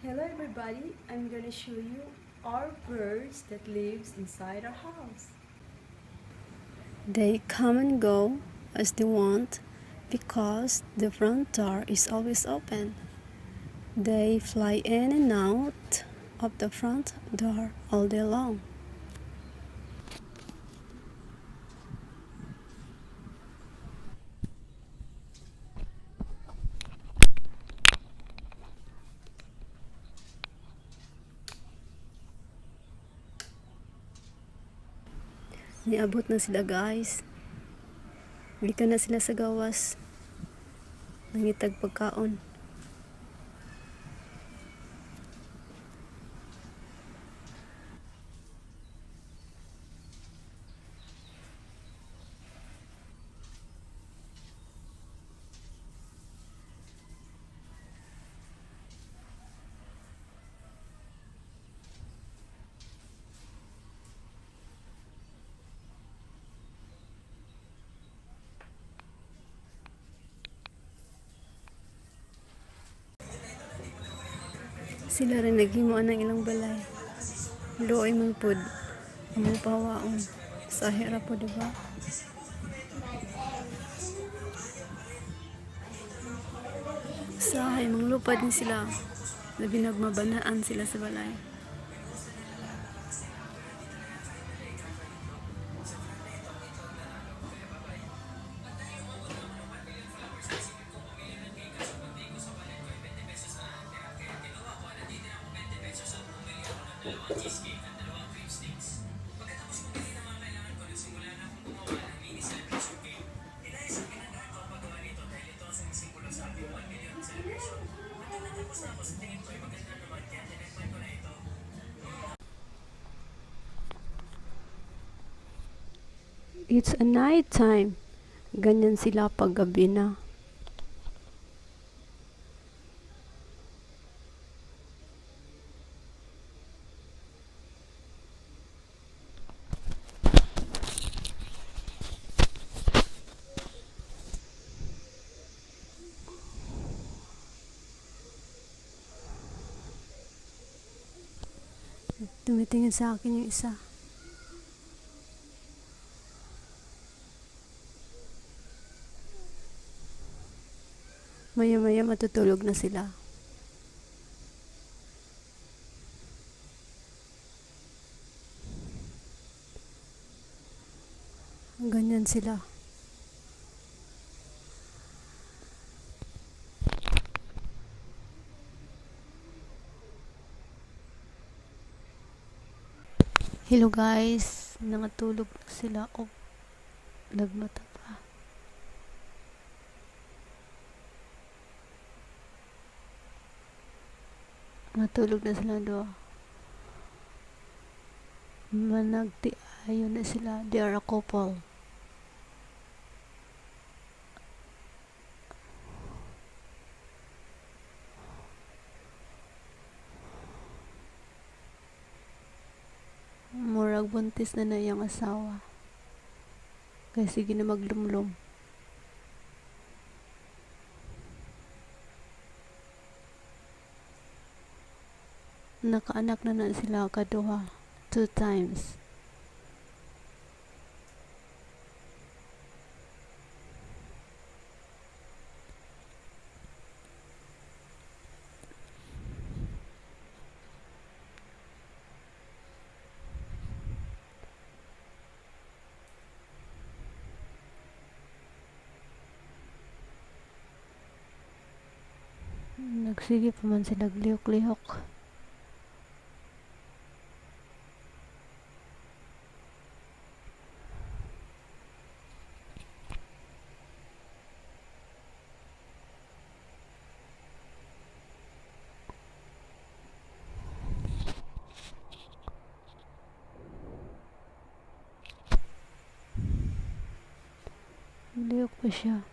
Hello everybody, I'm gonna show you our birds that lives inside our house. They come and go as they want because the front door is always open. They fly in and out of the front door all day long. Niabot na sila, guys. Gikan na sila sa gawas. Nangitag pagkaon. Sila rin naghimo ng ilang balay. Luoy man pud. Among pahawaon. Sahi ra po, diba? Sahay, manglupad ni sila. Labi nagmabanaan sila sa balay. It's a night time. Ganyan sila pag gabi na. Tumitingin sa akin yung isa. Maya-maya matutulog na sila. Ganyan sila. Hello guys, nangatulog sila o nagmata pa. Matulog na sila doon. Managtiayon na sila. They are a couple. Murag buntis na na iyang asawa. Kaya sige na maglumlum. Nakaanak na na sila kaduha. 2 times. Nagsige pa man sila lihok-lihok. Lihok pa siya.